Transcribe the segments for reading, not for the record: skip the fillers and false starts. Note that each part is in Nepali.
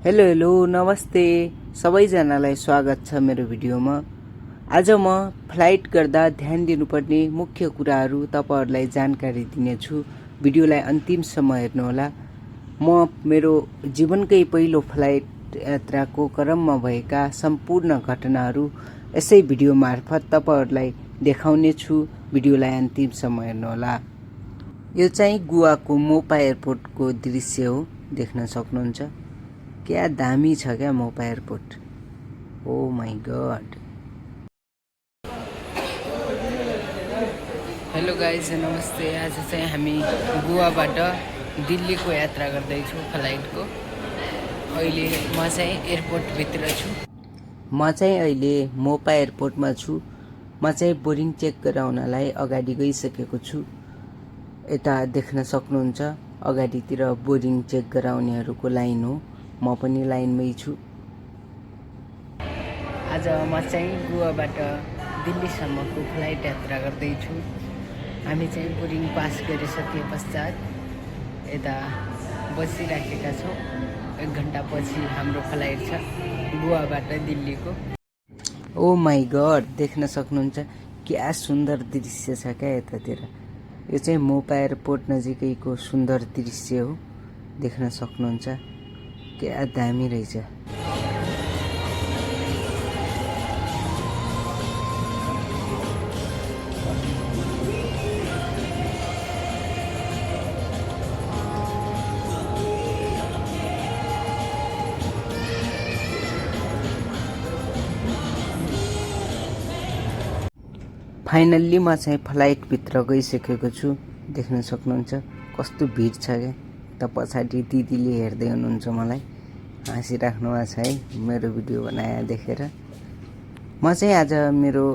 हेलो नमस्ते सबैजनालाई स्वागत छ मेरो भिडियोमा। आज म फ्लाइट गर्दा ध्यान दिनुपर्ने मुख्य कुराहरू तपाईहरुलाई जानकारी दिनेछु। भिडियोलाई अन्तिमसम्म हेर्नुहोला। म मेरो जीवनकै पहिलो फ्लाइट यात्राको क्रममा भएका सम्पूर्ण घटनाहरू यसै भिडियो मार्फत तपाईहरुलाई देखाउने छु। भिडियोलाई अन्तिमसम्म हेर्नुहोला। यो चाहिँ गोवाको मोपा एयरपोर्टको दृश्य हो, देख्न सक्नुहुन्छ। क्या दामी छ क्या Mopa airport. Oh my god. Hello guys, नमस्ते। आज चाहिँ हामी गोवाबाट दिल्लीको यात्रा गर्दैछौँ फ्लाइटको। अहिले म चाहिँ एयरपोर्टभित्र छु। म चाहिँ अहिले मोपा एयरपोर्टमा छु। म चाहिँ बोर्डिङ चेक गराउनलाई अगाडि गइसकेको छु। यता देख्न सक्नुहुन्छ, अगाडितिर बोर्डिङ चेक गराउनेहरूको लाइन हो। म पनि लाइनमै छु। आज म चाहिँ गोवाबाट दिल्लीसम्मको फ्लाइट यात्रा गर्दैछु। हामी चाहिँ बोर्डिङ पास गरिसके पश्चात यता बसिराखेका छौँ। 1 घण्टा पछि हाम्रो फ्लाइट छ गोवाबाट दिल्लीको। ओ माय गॉड, देख्न सक्नुहुन्छ क्या सुन्दर दृश्य छ क्या यतातिर। यो चाहिँ मोपा एयरपोर्ट नजिकैको सुन्दर दृश्य हो, देख्न सक्नुहुन्छ। क्या दामी रहेछ। फाइनल्ली म चाहिँ फ्लाइटभित्र गइसकेको छु। देख्न सक्नुहुन्छ कस्तो भिड छ क्या। त पछाडि दिदीले हेर्दै हुनुहुन्छ, मलाई हाँसिराख्नु भएको छ है मेरो भिडियो बनाए देखेर। म चाहिँ आज मेरो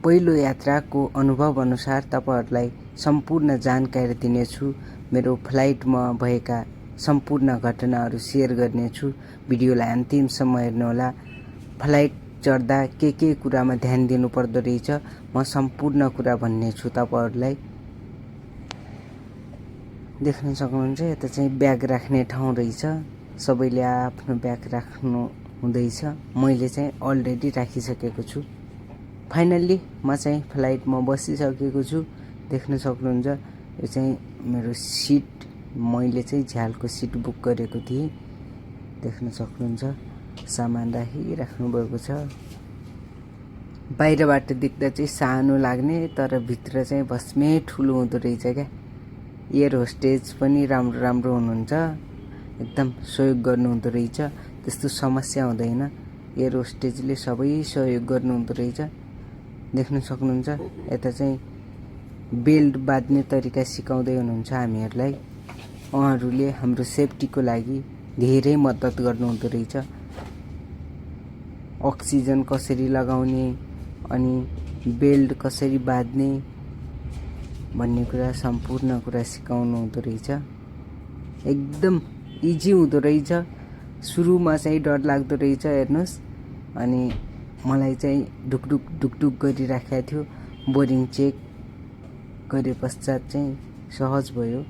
पहिलो यात्राको अनुभव अनुसार तपाईहरुलाई सम्पूर्ण जानकारी दिनेछु। मेरो फ्लाइटमा भएका सम्पूर्ण घटनाहरू सेयर गर्नेछु। भिडियोलाई अन्तिमसम्म हेर्नुहोला। फ्लाइट चढ्दा के कुरामा ध्यान दिनु पर्दो रहेछ, म सम्पूर्ण कुरा भन्नेछु तपाईहरुलाई। देख्न सक्नुहुन्छ यता चाहिँ ब्याग राख्ने ठाउँ रहेछ। सबैले आफ्नो ब्याग राख्नु हुँदैछ। मैले चाहिँ अलरेडी राखिसकेको छु। फाइनल्ली म चाहिँ फ्लाइटमा बसिसकेको छु। देख्न सक्नुहुन्छ यो चाहिँ मेरो सिट। मैले चाहिँ झ्यालको सिट बुक गरेको थिएँ। देख्न सक्नुहुन्छ सामान राखिराख्नु भएको छ। बाहिरबाट देख्दा चाहिँ सानो लाग्ने, तर भित्र चाहिँ भस्मै ठुलो हुँदो रहेछ क्या। एयर होस्टेज पनि राम्रो हुनुहुन्छ, एकदम सहयोग गर्नुहुँदो रहेछ। त्यस्तो समस्या हुँदैन। एयर होस्टेजले सबै सहयोग गर्नुहुँदो रहेछ। देख्न सक्नुहुन्छ यता चाहिँ बेल्ट बाँध्ने तरिका सिकाउँदै हुनुहुन्छ हामीहरूलाई। उहाँहरूले हाम्रो सेफ्टीको लागि धेरै मद्दत गर्नुहुँदो रहेछ। अक्सिजन कसरी लगाउने अनि बेल्ट कसरी बाँध्ने भन्ने कुरा सम्पूर्ण कुरा सिकाउनु हुँदो रहेछ। एकदम इजी हुँदो रहेछ। सुरुमा चाहिँ डर लाग्दो रहेछ हेर्नुस्। अनि मलाई चाहिँ ढुकढुक गरिराखेको थियो। बोर्डिङ चेक गरे पश्चात चाहिँ सहज भयो।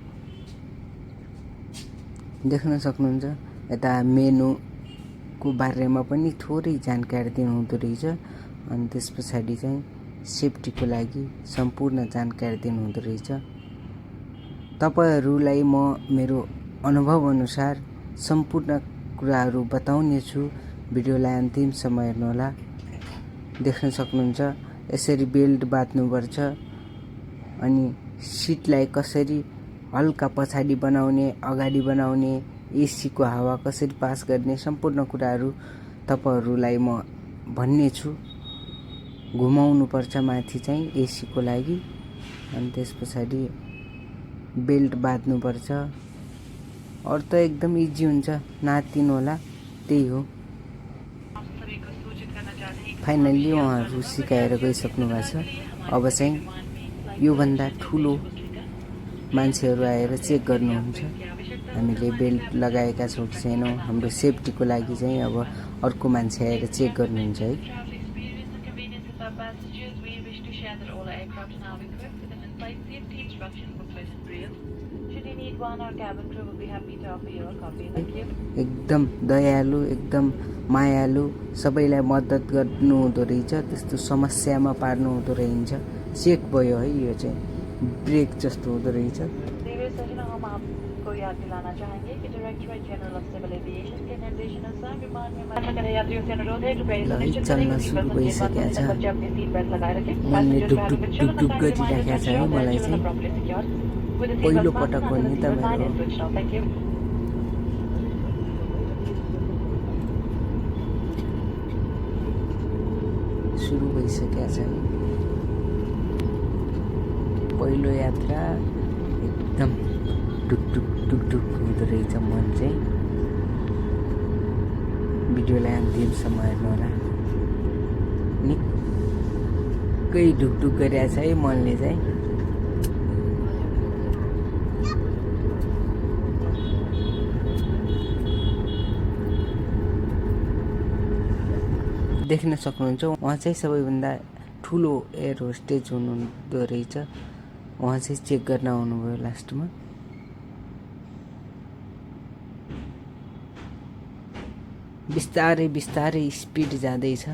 देख्न सक्नुहुन्छ यता मेनुको बारेमा पनि थोरै जानकारी दिनुहुँदो रहेछ। अनि त्यस पछाडि चाहिँ सेफ्टीको लागि सम्पूर्ण जानकारी दिनुहुँदो रहेछ। तपाईहरुलाई म मेरो अनुभव अनुसार सम्पूर्ण कुराहरू बताउने छु। भिडियोलाई अन्तिमसम्म हेर्नुहोला। देख्न सक्नुहुन्छ यसरी बेल्ट बाँध्नुपर्छ अनि सिटलाई कसरी हल्का पछाडि बनाउने, अगाडि बनाउने, एसीको हावा कसरी पास गर्ने सम्पूर्ण कुराहरू तपाईहरुलाई म भन्ने छु। घुमाउनु पर्छ माथि चाहिँ एसीको लागि। अनि त्यस पछाडि बेल्ट बाँध्नु पर्छ। अरु त एकदम इजी हुन्छ, नातिनु होला, त्यही हो। फाइनल्ली उहाँहरू सिकाएर गइसक्नु भएको छ। अब चाहिँ यो भन्दा ठुलो मान्छेहरू आएर चेक गर्नुहुन्छ हामीले बेल्ट लगाएका छौँ कि छैनौँ। हाम्रो सेफ्टीको लागि चाहिँ अब अर्को मान्छे आएर चेक गर्नुहुन्छ है। you need one, our cabin crew will be happy to offer you a copy. Thank you. एकदम दयालु, एकदम मायालु, सबैलाई मद्दत गर्नु हुँदो रहेछ, त्यस्तो समस्यामा पार्नु हुँदो रहेछ। चेक भयो है, यो चाहिँ ब्रेक जस्तो हुँदो रहेछ। Previous session हम आपको याद दिलाना चाहेंगे कि directorate general of civil aviation के निर्देशानुसार विमान में यात्रा करने यात्रियों से अनुरोध है कृपया सुनिश्चित करें कि सीट बेल्ट भइसकेको छ। बच्चे अपनी सीट बेल्ट लगाए रखें। मनले ढुकढुक ढुकढुक गरिराखेको छ है मलाई चाहिँ। पहिलो पटक हो नि त मेरो। Thank you. सुरु भइसकेको छ। पहिलो यात्रा एकदम ढुकढुक ढुकढुक हुँदो रहेछ मन चाहिँ। भिडियोलाई अन्तिमसम्म हेर्नु होला। निकै ढुकढुक गरिरहेछ है मनले चाहिँ। देख्न सक्नुहुन्छ उहाँ चाहिँ सबैभन्दा ठुलो एयर होस्टेज हुनुहुँदो रहेछ। उहाँ चाहिँ चेक गर्न आउनुभयो लास्टमा। बिस्तारै बिस्तारै स्पिड जाँदैछ।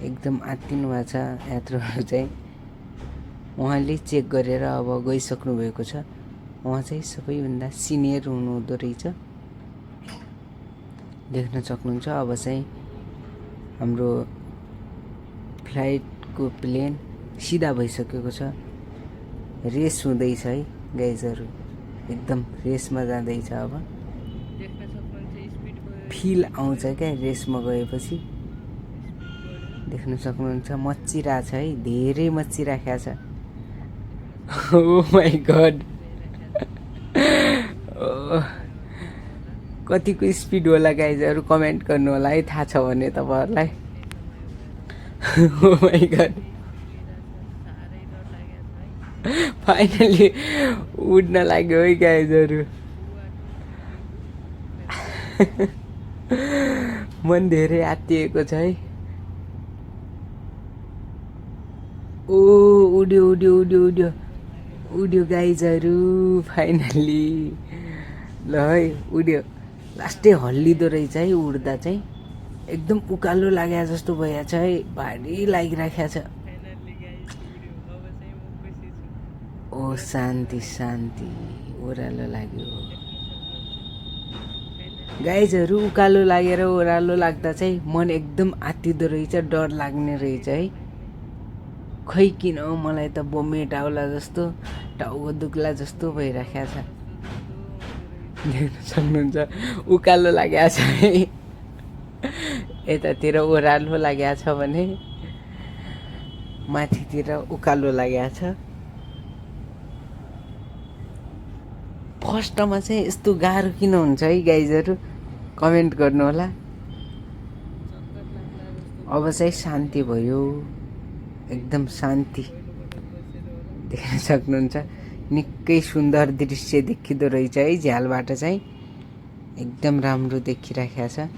एकदम आत्तिनु भएको छ यात्रुहरू चाहिँ। उहाँले चेक गरेर अब गइसक्नु भएको छ। उहाँ चाहिँ सबैभन्दा सिनियर हुनुहुँदो रहेछ। देख्न सक्नुहुन्छ अब चाहिँ हाम्रो फ्लाइटको प्लेन सिधा भइसकेको छ। रेस हुँदैछ है गाइजहरू, एकदम रेसमा जाँदैछ। अब फिल आउँछ क्या रेसमा गएपछि। देख्न सक्नुहुन्छ मच्चिरहेछ है, धेरै मच्चिराखेको छ। ओ माई गड, कतिको स्पिड होला गाइजहरू कमेन्ट गर्नु होला है, थाहा छ भने तपाईँहरूलाई। ओ माई गड, फाइनली उड्न लाग्यो है गाइजहरू। मन धेरै आत्तिएको छ है। ओ उड्यो उड्यो उड्यो उड्यो उड्यो गाइजहरू फाइनली। ल है उड्यो। लास्टै हल्लिँदो रहेछ है उड्दा चाहिँ। एकदम उकालो लाग्यो जस्तो भइरहेछ है, भारी लागिराखेको छ। ओ शान्ति शान्ति, ओह्रालो लाग्यो गाइजहरू। उकालो लागेर ओह्रालो लाग्दा चाहिँ मन एकदम आत्तिँदो रहेछ, डर लाग्ने रहेछ है। खै किन मलाई त बमिट आउला जस्तो, टाउको दुख्ला जस्तो भइराखेको छ। देख्न सक्नुहुन्छ उकालो लागेको छ है। यतातिर ओह्रालो लागेको छ भने माथितिर उकालो लागेको छ। फर्स्टमा चाहिँ यस्तो गाह्रो किन हुन्छ है गाइजहरू, कमेन्ट गर्नु होला। अब चाहिँ शान्ति भयो, एकदम शान्ति। देख्न सक्नुहुन्छ निकै सुन्दर दृश्य देखिँदो रहेछ है झ्यालबाट चाहिँ। एकदम राम्रो देखिराखेको छ।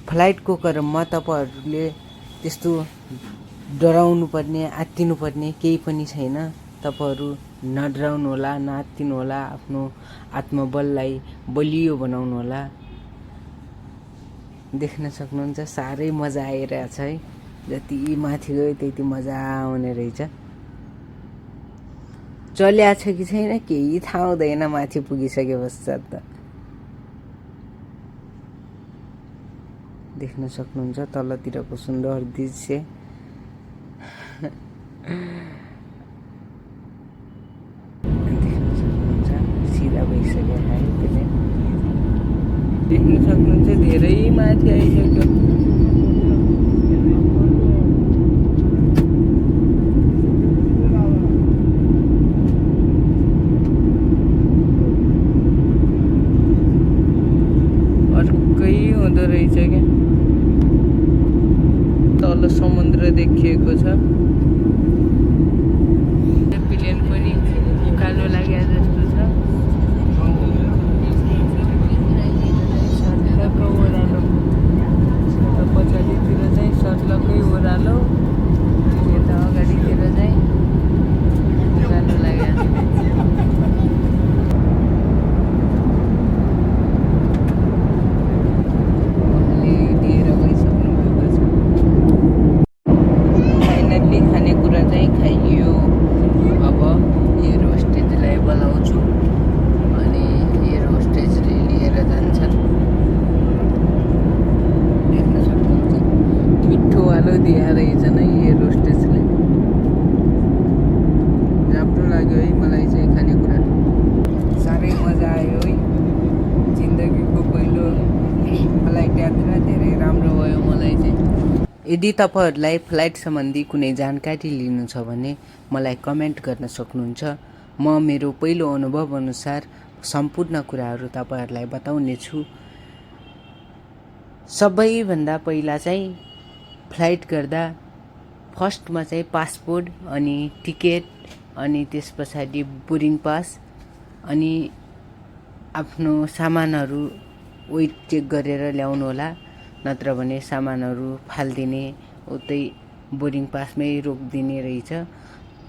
फ्लाइटको क्रममा तपाईँहरूले त्यस्तो डराउनु पर्ने, आत्तिनु पर्ने केही पनि छैन। तपाईँहरू नडराउनु होला, नआत्तिनु होला, आफ्नो आत्मबललाई बलियो बनाउनु होला। देख्न सक्नुहुन्छ साह्रै मजा आइरहेछ है। जति माथि गयो त्यति मजा आउने रहेछ। चल्या छ कि छैन केही थाहा हुँदैन माथि पुगिसके पश्चात त। देख्न सक्नुहुन्छ तलतिरको सुन्दर दृश्य। देख्न सक्नुहुन्छ सिधा भइसक्यो है त्यसले। देख्न सक्नुहुन्छ धेरै माथि आइसक्यो। अर्कै हुँदो रहेछ क्या, तल समुद्र देखिएको छ। प्लेन पनि उकालो लाग्यो जस्तो छ। सर्लक्क ओह्रालो, पछाडितिर चाहिँ सर्लक्कै ओह्रालो। लाग्यो है मलाई चाहिँ खानेकुरा साह्रै मजा आयो है जिन्दगीको पहिलो फ्लाइट यात्रा धेरै राम्रो भयो मलाई चाहिँ यदि तपाईहरुलाई फ्लाइट सम्बन्धी कुनै जानकारी लिनु छ भने मलाई कमेन्ट गर्न सक्नुहुन्छ म मेरो पहिलो अनुभव अनुसार सम्पूर्ण कुराहरू तपाईहरुलाई बताउने छु सबैभन्दा पहिला चाहिँ फ्लाइट गर्दा फर्स्टमा चाहिँ पासपोर्ट अनि टिकट अनि त्यसपछि बोर्डिङ पास अनि आफ्नो सामानहरू वेट चेक गरेर ल्याउनु होला नत्र भने सामानहरू फाल्दिने उतै बोर्डिङ पासमै रोकिदिने रहेछ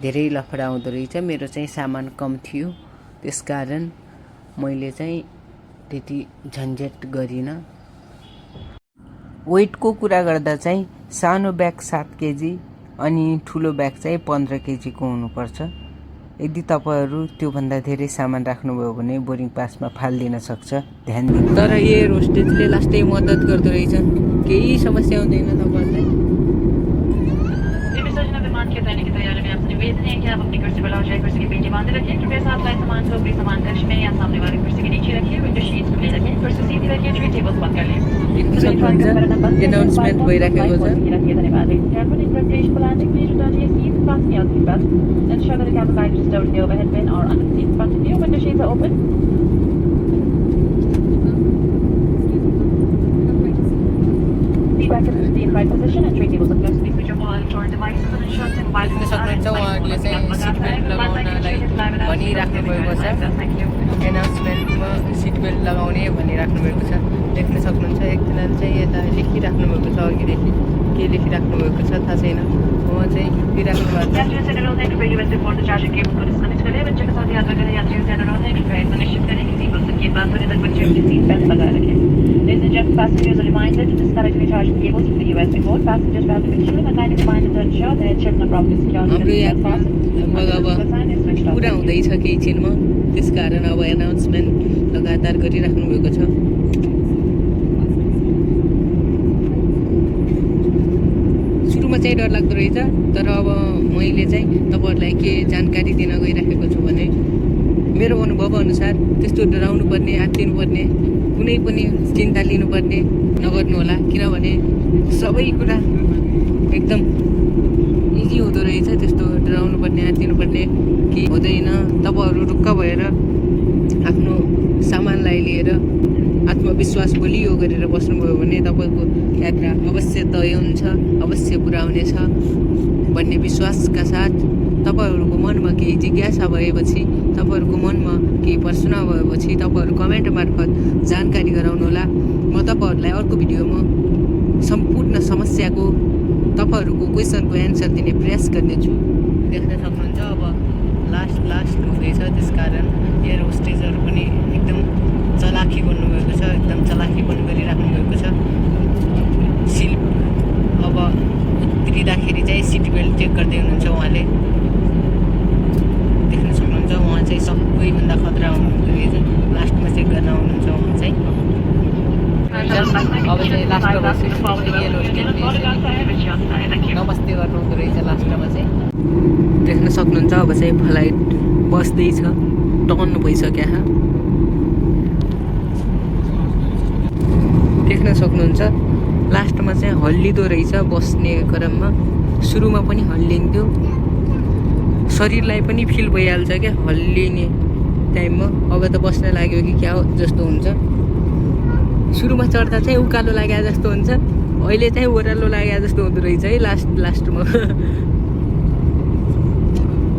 धेरै लफडा हुँदो रहेछ मेरो चाहिँ सामान कम थियो त्यसकारण मैले चाहिँ त्यति झन्झट गरिन वेटको कुरा गर्दा चाहिँ सानो ब्याग 7 केजी अनि ठुलो ब्याग चाहिँ 15 केजी को हुनुपर्छ यदि तपाईहरु त्यो भन्दा धेरै सामान राख्नुभयो भने बोर्डिङ पासमा फाल्दिन सक्छ ध्यान दिनु तर एयर होस्टेजले लास्टै मद्दत गर्दो रहेछ केही समस्या हुँदैन तपाईहरुलाई विसर्जन विमान के उतरने की तैयारी में आपसे निवेदन है कि आप अपनी कुर्सी पर लौटाए कुर्सी की पेटी बांधे रखें कृपया साथ लाए सामान को अपनी सामान कक्ष में या सामने वाली कुर्सी के नीचे रखिए विंडो शीट्स खुले रखें कुर्सी सीधी रखिए ट्रे टेबल्स बंद कर लें अनाउन्समेन्ट भइराखेको छ धन्यवाद Careful in preparation for landing, please return to your seats and fasten your seatbelt. Ensure that the cabin bag is stowed in the overhead bin or under the seat in front of you. Window shades are open. Seat back is in the upright position and tray tables are closed. Please switch off all electronic devices and ensure that mobile phones are in उहाँहरूले चाहिँ सिट बेल्ट लगाउनलाई भनिराख्नु भएको छ एनाउन्समेन्टमा सिट बेल्ट लगाउने भनिराख्नु भएको छ देख्न सक्नुहुन्छ एकजनाले चाहिँ यता लेखिराख्नु भएको छ अघिदेखि के लेखिराख्नु भएको छ थाहा छैन उहाँ चाहिँ लेखिराख्नु भएको छ यात्रियों से अनुरोध है कि पहली बार से फोन चार्जिंग केबल को डिस्कनेक्ट करें बच्चों के साथ यात्रा करें यात्रियों से अनुरोध है कि ड्राइवर सुनिश्चित करें कि सीट बेल्ट संकेत बंद होने तक बच्चे अपनी सीट बेल्ट लगाए रखें Ladies and gentlemen, passengers are reminded to disconnect any charging cables from the USB port. Passengers will have to make sure and kindly reminded to ensure their children are properly secured. हाम्रो यात्रा पुरा हुँदैछ केही छिनमा त्यसकारण अब एनाउन्समेन्ट लगातार गरिराख्नु भएको छ सुरुमा चाहिँ डर लाग्दो रहेछ तर अब मैले चाहिँ तपाईहरुलाई के जानकारी दिन गइराखेको छु भने मेरो अनुभव अनुसार त्यस्तो डराउनु पर्ने आत्तिनु पर्ने कुनै पनि चिन्ता लिनुपर्ने नगर्नु होला किनभने सबै कुरा एकदम इजी हुँदो रहेछ त्यस्तो डराउनु पर्ने आत्तिनु पर्ने कि हुँदैन तपाईहरु ढुक्क भएर आफ्नो सामानलाई लिएर आत्मविश्वास बलियो गरेर बस्नुभयो भने तपाईको यात्रा अवश्य तय हुन्छ अवश्य पुरा हुनेछ भन्ने विश्वासका साथ तपाईहरुको मनमा केही जिज्ञासा भएपछि तपाईहरुको मनमा केही प्रश्न भएपछि तपाईहरु कमेन्ट मार्फत जानकारी गराउनु होला म तपाईहरुलाई अर्को भिडियोमा सम्पूर्ण समस्याको तपाईहरुको क्वेशनको एन्सर दिने प्रयास गर्नेछु देख्न सक्नुहुन्छ अब लास्ट हुँदैछ त्यसकारण एयर होस्टेजहरु पनि एकदम चलाखी गर्नुभएको छ एकदम चलाखी पनि गरिराख्नु भएको छ सिल अब उत्रिँदाखेरि चाहिँ सिट बेल्ट चेक गर्दै हुनुहुन्छ उहाँले देख्न सक्नुहुन्छ उहाँ चाहिँ सबैभन्दा खतरा हुनुहुन्छ लास्टमा चेक गर्न आउनुहुन्छ उहाँ चाहिँ अब चाहिँ लास्टमा नमस्ते गर्नुहुँदो रहेछ लास्टमा चाहिँ देख्न सक्नुहुन्छ अब चाहिँ फ्लाइट बस्दैछ टर्न भइसक्यो देख्न सक्नुहुन्छ लास्टमा चाहिँ हल्लिँदो रहेछ बस्ने क्रममा सुरुमा पनि हल्लिन्थ्यो शरीरलाई पनि फिल भइहाल्छ क्या हल्लिने टाइममा अब त बस्न लाग्यो कि क्या हो जस्तो हुन्छ सुरुमा चढ्दा चाहिँ उकालो लाग्या जस्तो हुन्छ अहिले चाहिँ ओह्रालो लाग्या जस्तो हुँदो रहेछ है लास्टमा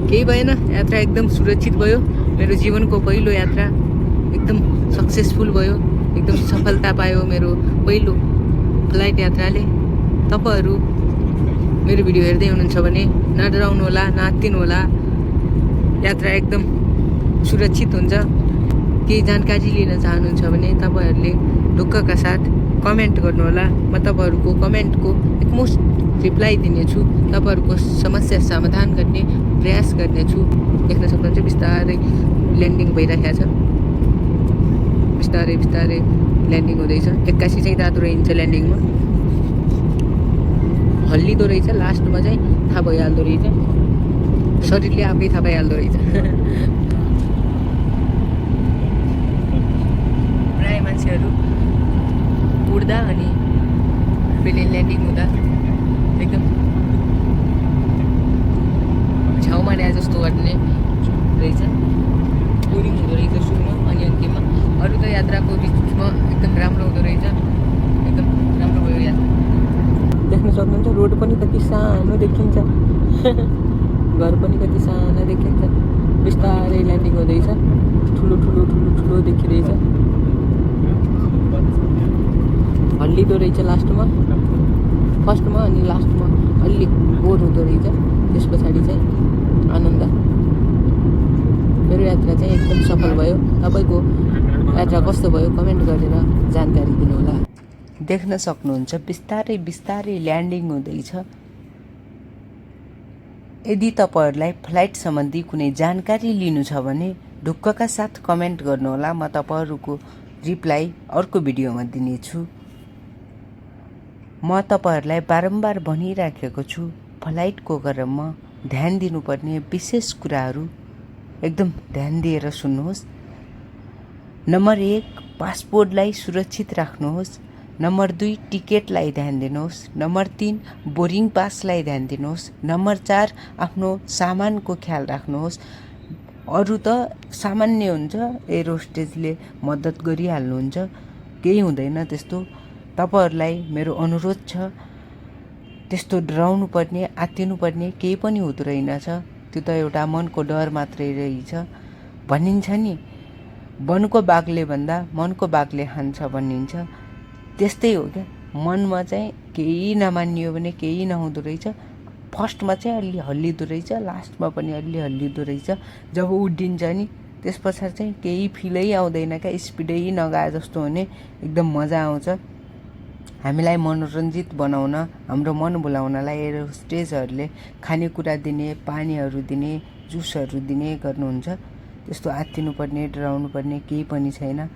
केही भएन यात्रा एकदम सुरक्षित भयो मेरो जीवनको पहिलो यात्रा एकदम सक्सेसफुल भयो एकदम सफलता पायो मेरो पहिलो फ्लाइट यात्राले तपाईहरु मेरो भिडियो हेर्दै हुनुहुन्छ भने नडराउनु होला नआत्तिनु होला यात्रा एकदम सुरक्षित हुन्छ केही जानकारी लिन चाहनुहुन्छ भने तपाईहरुले ढुक्कका साथ कमेन्ट गर्नु होला म तपाईहरुको कमेन्टको एकमुष्ट रिप्लाई दिनेछु तपाईहरुको समस्या समाधान गर्ने प्रयास गर्नेछु देख्न सक्नुहुन्छ बिस्तारै ल्यान्डिङ भइरहेको छ बिस्तारै ल्यान्डिङ हुँदैछ 81 चाहिँ दादु रहन्छ ल्यान्डिङमा हल्लिँदो रहेछ लास्टमा चाहिँ थाहा भइहाल्दो रहेछ शरीरले आफै थाहा पाइहाल्दो रहेछ। प्राय मान्छेहरू उड्दा अनि प्लेन ल्यान्डिङ हुँदा एकदम छेउमा ल्याए जस्तो गर्ने रहेछ, बोरिङ हुँदो रहेछ सुरुमा, अनि अन्तिममा अरू त यात्राको बिचमा एकदम राम्रो हुँदो रहेछ, एकदम राम्रो भयो यात्रा। देख्न सक्नुहुन्छ रोड पनि कति सानो देखिन्छ, घर पनि कति सानो देखिन्छ। बिस्तारै ल्यान्डिङ हुँदैछ, ठुलो ठुलो ठुलो ठुलो देखिँदैछ, हल्लिँदो रहेछ लास्टमा, फर्स्टमा अनि लास्टमा अलि बोर हुँदो रहेछ, त्यस पछाडि चाहिँ आनन्द। मेरो यात्रा चाहिँ एकदम सफल भयो। तपाईँको यात्रा कस्तो भयो कमेन्ट गरेर जानकारी दिनुहोला। देख्न सक्नुहुन्छ बिस्तारै बिस्तारै ल्यान्डिङ हुँदैछ। यदि तपाईँहरूलाई फ्लाइट सम्बन्धी कुनै जानकारी लिनु छ भने ढुक्कका साथ कमेन्ट गर्नुहोला, म तपाईँहरूको रिप्लाई अर्को भिडियोमा दिनेछु। म तपाईँहरूलाई बारम्बार भनिराखेको छु, फ्लाइटको क्रममा ध्यान दिनुपर्ने विशेष कुराहरू एकदम ध्यान दिएर सुन्नुहोस्। नम्बर 1, पासपोर्टलाई सुरक्षित राख्नुहोस्। नम्बर 2, टिकटलाई ध्यान दिनुहोस्। नम्बर 3, बोर्डिङ पासलाई ध्यान दिनुहोस्। नम्बर 4, आफ्नो सामानको ख्याल राख्नुहोस्। अरू त सामान्य हुन्छ, एयर होस्टेजले मद्दत गरिहाल्नुहुन्छ, केही हुँदैन त्यस्तो। तपाईँहरूलाई मेरो अनुरोध छ, त्यस्तो डराउनु पर्ने आत्तिनु पर्ने केही पनि हुँदो रहेनछ, त्यो त एउटा मनको डर मात्रै रहेछ। भनिन्छ नि, वनको बाघले भन्दा मनको बाघले हान्छ भनिन्छ, त्यस्तै हो क्या। मनमा चाहिँ केही नमानियो भने केही नहुँदो रहेछ। फर्स्टमा चाहिँ अलि हल्लिँदो रहेछ, लास्टमा पनि अलि हल्लिँदो रहेछ। जब उड्डिन्छ नि त्यस पछाडि चाहिँ केही फिलै आउँदैन क्या, स्पिडै नगए जस्तो हुने, एकदम मजा आउँछ। हामीलाई मनोरञ्जित बनाउन, हाम्रो मन भुलाउनलाई एयर होस्टेजहरूले खानेकुरा दिने, पानीहरू दिने, जुसहरू दिने गर्नुहुन्छ। त्यस्तो आत्तिनु पर्ने डराउनु पर्ने केही पनि छैन।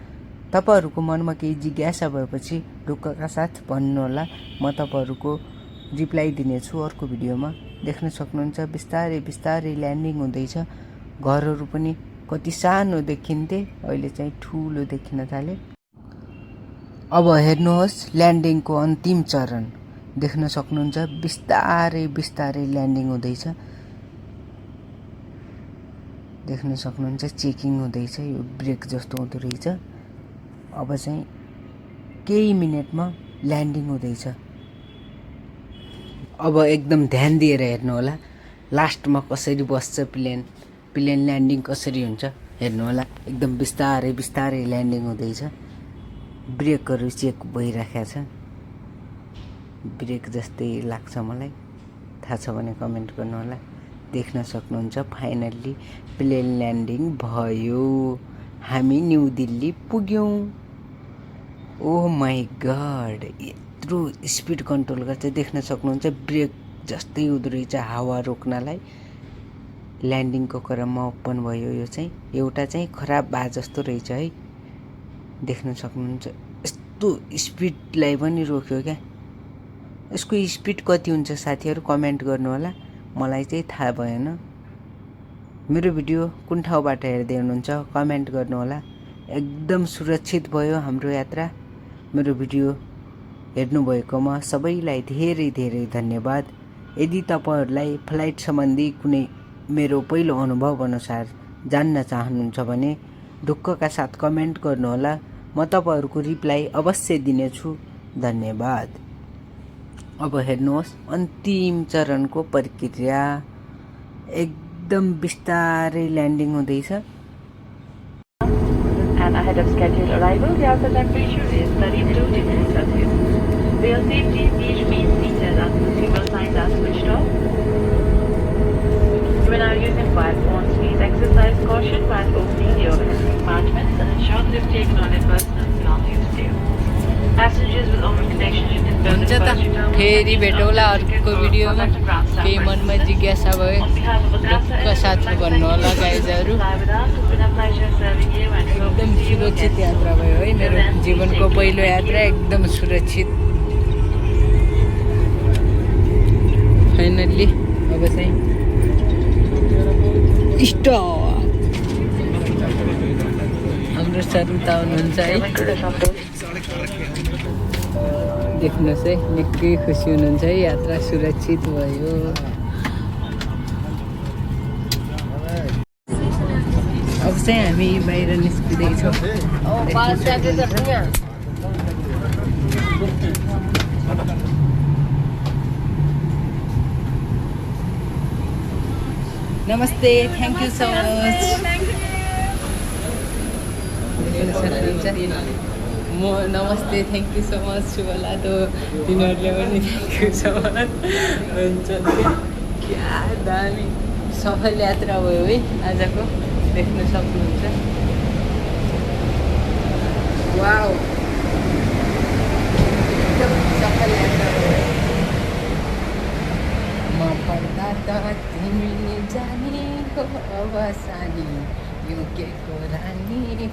तपाईँहरूको मनमा केही जिज्ञासा भएपछि ढुक्कका साथ भन्नुहोला, म तपाईँहरूको रिप्लाई दिनेछु अर्को भिडियोमा। देख्न सक्नुहुन्छ बिस्तारै बिस्तारै ल्यान्डिङ हुँदैछ। घरहरू पनि कति सानो देखिन्थे, अहिले चाहिँ ठुलो देखिन थाले। अब हेर्नुहोस् ल्यान्डिङको अन्तिम चरण। देख्न सक्नुहुन्छ बिस्तारै बिस्तारै ल्यान्डिङ हुँदैछ। देख्न सक्नुहुन्छ चेकिङ हुँदैछ, यो ब्रेक जस्तो हुँदो रहेछ। अब चाहिँ केही मिनटमा ल्यान्डिङ हुँदैछ। अब एकदम ध्यान दिएर हेर्नुहोला, लास्टमा कसरी बस्छ प्लेन ल्यान्डिङ कसरी हुन्छ हेर्नुहोला। एकदम बिस्तारै बिस्तारै ल्यान्डिङ हुँदैछ। ब्रेकहरू चेक भइराखेको छ, ब्रेक जस्तै लाग्छ मलाई, थाहा छ भने कमेन्ट गर्नुहोला। देख्न सक्नुहुन्छ फाइनल्ली प्लेन ल्यान्डिङ भयो, हामी न्यू दिल्ली पुग्यौँ। ओह माई गड, यत्रो स्पिड कन्ट्रोल गर्छ। देख्न सक्नुहुन्छ ब्रेक जस्तै हुँदो रहेछ हावा रोक्नलाई। ल्यान्डिङको क्रममा ओपन भयो, यो चाहिँ एउटा चाहिँ खराब भए जस्तो रहेछ है। देख्न सक्नुहुन्छ यस्तो स्पिडलाई पनि रोक्यो क्या। यसको स्पिड कति हुन्छ साथीहरू कमेन्ट गर्नुहोला, मलाई चाहिँ थाहा भएन। मेरो भिडियो कुन ठाउँबाट हेर्दै हुनुहुन्छ कमेन्ट गर्नुहोला। एकदम सुरक्षित भयो हाम्रो यात्रा। मेरो भिडियो हेर्नुभएकोमा सबैलाई धेरै धेरै धन्यवाद। यदि तपाईँहरूलाई फ्लाइट सम्बन्धी कुनै मेरो पहिलो अनुभव अनुसार जान्न चाहनुहुन्छ भने ढुक्कका साथ कमेन्ट गर्नुहोला, म तपाईँहरूको रिप्लाई अवश्य दिनेछु। धन्यवाद। अब हेर्नुहोस् अन्तिम चरणको प्रक्रिया, एकदम बिस्तारै ल्यान्डिङ हुँदैछ। And ahead of scheduled arrival, the outer temperature is 32 degrees Celsius. For your safety, please remain seated until seatbelt signs are switched off. When are using mobile phones, please exercise caution while opening your compartments and ensure that you've taken all your personal belongings with you. Passengers with open connections should confirm हुन्छ त फेरि भेटौँला अर्को भिडियोमा। केही मनमा जिज्ञासा भयो ढुक्क साथ भन्नुहोला गाइजहरू। एकदम सुरक्षित यात्रा भयो है, मेरो जीवनको पहिलो यात्रा एकदम सुरक्षित। फाइनल्ली अब चाहिँ स्टप। हाम्रो सरुता हुनुहुन्छ है, देख्नुहोस् है, निकै खुसी हुनुहुन्छ है, यात्रा सुरक्षित भयो। अब चाहिँ हामी बाहिर निस्किँदैछौँ। नमस्ते, थ्याङ्क यू सो मच। म नमस्ते, थ्याङ्क यू सो मच छु होला, त तिनीहरूले पनि थ्याङ्क यू सो मच हुन्छ। क्या दामी सफल यात्रा भयो है आजको, देख्न सक्नुहुन्छ। वाउ, एकदम सफल यात्रा भयो। म पर्दा त तिमी जाने हो अब सानी, यो के को रानी।